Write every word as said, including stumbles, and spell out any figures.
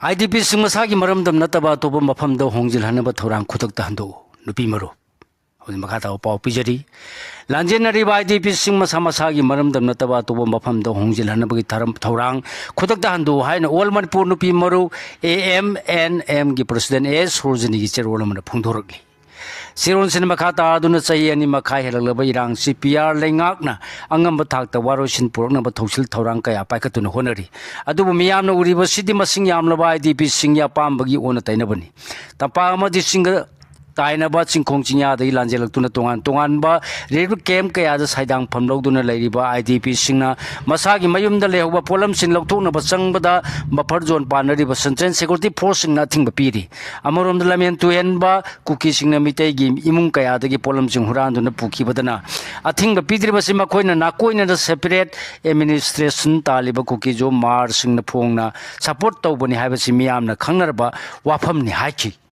I D ꯄꯤꯁꯤꯡ ꯃꯁꯥꯒꯤ ꯃꯔꯝꯗꯝ ꯅꯠꯇꯕ ꯑꯇꯣꯞꯄ ꯃꯐꯝꯗ ꯍꯣꯡꯖꯤꯜꯍꯟꯅꯕ ꯊꯧꯔꯥꯡ ꯈꯨꯗꯛꯇ ꯍꯟꯗꯣꯛꯎ꯫ ꯅꯨꯄꯤ ꯃꯔꯨꯞ, ꯍꯧꯖꯤꯛ ꯃꯈꯥ ꯇꯥꯕ ꯄꯥꯎ ꯄꯤꯖꯔꯤ꯫ ꯂꯥꯟꯖꯦꯟꯅꯔꯤꯕ ꯑꯥꯏ ꯗꯤ ꯄꯤꯁꯤꯡ ꯃꯁꯥ ꯃꯁꯥꯒꯤ ꯃꯔꯝꯗꯝ ꯅꯠꯇꯕ ꯑꯇꯣꯞꯄ ꯃꯐꯝꯗ ꯍꯣꯡꯖꯤꯜꯍꯟꯅꯕꯒꯤ ꯊꯔꯝ-, ꯊꯧꯔꯥꯡ ꯈꯨꯗꯛꯇ ꯍꯟꯗꯣꯛꯎ ꯍꯥꯏꯅ ꯑꯣꯜ ꯃꯅꯤꯄꯨꯔ ꯅꯨꯄꯤ ꯃꯔꯨ, ꯑꯦ ꯑꯦꯝ ꯑꯦꯟ ꯑꯦꯝꯒꯤ ꯄ꯭ꯔꯁꯤꯗꯦꯟ ꯑꯦ ꯁꯣꯔꯣꯖꯤꯅꯤꯒꯤ ꯆꯦꯔꯣꯜ ꯑꯃꯅ ꯐꯣꯡꯗꯣꯔꯛꯂꯤ꯫ ꯆꯦꯔꯣꯜꯁꯤꯅ ꯃꯈꯥ ꯇꯥꯗꯨꯅ ꯆꯍꯤ ꯑꯅꯤ ꯃꯈꯥꯏ ꯍꯦꯜꯂꯛꯂꯕ ꯏꯔꯥꯡꯁꯤ ꯄꯤ ꯑꯥꯔ ꯂꯩꯉꯥꯛꯅ ꯑꯉꯝꯕ ꯊꯥꯛꯇ ꯋꯥꯔꯣꯏꯁꯤꯟ ꯄꯨꯔꯛꯅꯕ ꯊꯧꯁꯤꯜ ꯊꯧꯔꯥꯡ ꯀꯌꯥ ꯄꯥꯏꯈꯠꯇꯨꯅ ꯍꯣꯠꯅꯔꯤ꯫ ꯑꯗꯨꯕꯨ ꯃꯤꯌꯥꯝꯅ ꯎꯔꯤꯕꯁꯤꯗꯤ ꯃꯁꯤꯡ ꯌꯥꯝꯂꯕ ꯑꯥꯏ ꯗꯤ ꯄꯤꯁꯤꯡꯒꯤ ꯑꯄꯥꯝꯕꯒꯤ ꯑꯣꯟꯅ ꯇꯩꯅꯕꯅꯤ꯫ ꯇꯝꯄꯥꯛ ꯑꯃꯗꯤ ꯆꯤꯡꯗ ꯇꯥꯏꯅꯕ ꯆꯤꯡꯈꯣꯡ ꯆꯤꯡꯌꯥꯗꯒꯤ ꯂꯥꯟꯖꯦꯜꯂꯛꯇꯨꯅ ꯇꯣꯉꯥꯟ ꯇꯣꯉꯥꯟꯕ ꯔꯤꯂꯤꯐ ꯀꯦꯝꯞ ꯀꯌꯥꯗ ꯁꯥꯏꯗꯥꯡꯐꯝ ꯂꯧꯗꯨꯅ ꯂꯩꯔꯤꯕ ꯑꯥꯏ ꯗꯤ ꯄꯤꯁꯤꯡꯅ ꯃꯁꯥꯒꯤ ꯃꯌꯨꯝꯗ ꯂꯩꯍꯧꯕ ꯄꯣꯠꯂꯝꯁꯤꯡ ꯂꯧꯊꯣꯛꯅꯕ ꯆꯪꯕꯗ ꯕꯐꯔ ꯖꯣꯟ ꯄꯥꯟꯅꯔꯤꯕ ꯁꯦꯟꯇ꯭ꯔꯦꯜ ꯁꯦꯀ꯭ꯌꯨꯔꯤꯇꯤ ꯐꯣꯔꯁꯁꯤꯡꯅ ꯑꯊꯤꯡꯕ ꯄꯤꯔꯤ꯫ ꯑꯃꯔꯣꯝꯗ ꯂꯝꯍꯦꯟ ꯇꯨꯍꯦꯟꯕ ꯀꯨꯀꯤꯁꯤꯡꯅ ꯃꯤꯇꯩꯒꯤ ꯏꯃꯨꯡ ꯀꯌꯥꯗꯒꯤ ꯄꯣꯠꯂꯝꯁꯤꯡ ꯍꯨꯔꯥꯟꯗꯨꯅ ꯄꯨꯈꯤꯕꯗꯅ ꯑꯊꯤꯡꯕ ꯄꯤꯗ꯭ꯔꯤꯕꯁꯤ ꯃꯈꯣꯏꯅ ꯅꯥꯀꯣꯏꯅꯅ ꯁꯦꯄꯔꯦꯠ ꯑꯦꯗꯃꯤꯅꯤꯁꯇ꯭ꯔꯦꯁꯟ ꯇꯥꯜꯂꯤꯕ ꯀꯨꯀꯤꯖꯣ ꯃꯥꯔꯁꯤꯡꯅ ꯐꯣꯡꯅ ꯁꯄꯣꯔꯠ ꯇꯧꯕꯅꯤ ꯍꯥꯏꯕꯁꯤ ꯃꯤꯌꯥꯝꯅ ꯈꯪꯅꯔꯕ ꯋꯥꯐꯝꯅꯤ ꯍꯥꯏꯈꯤ꯫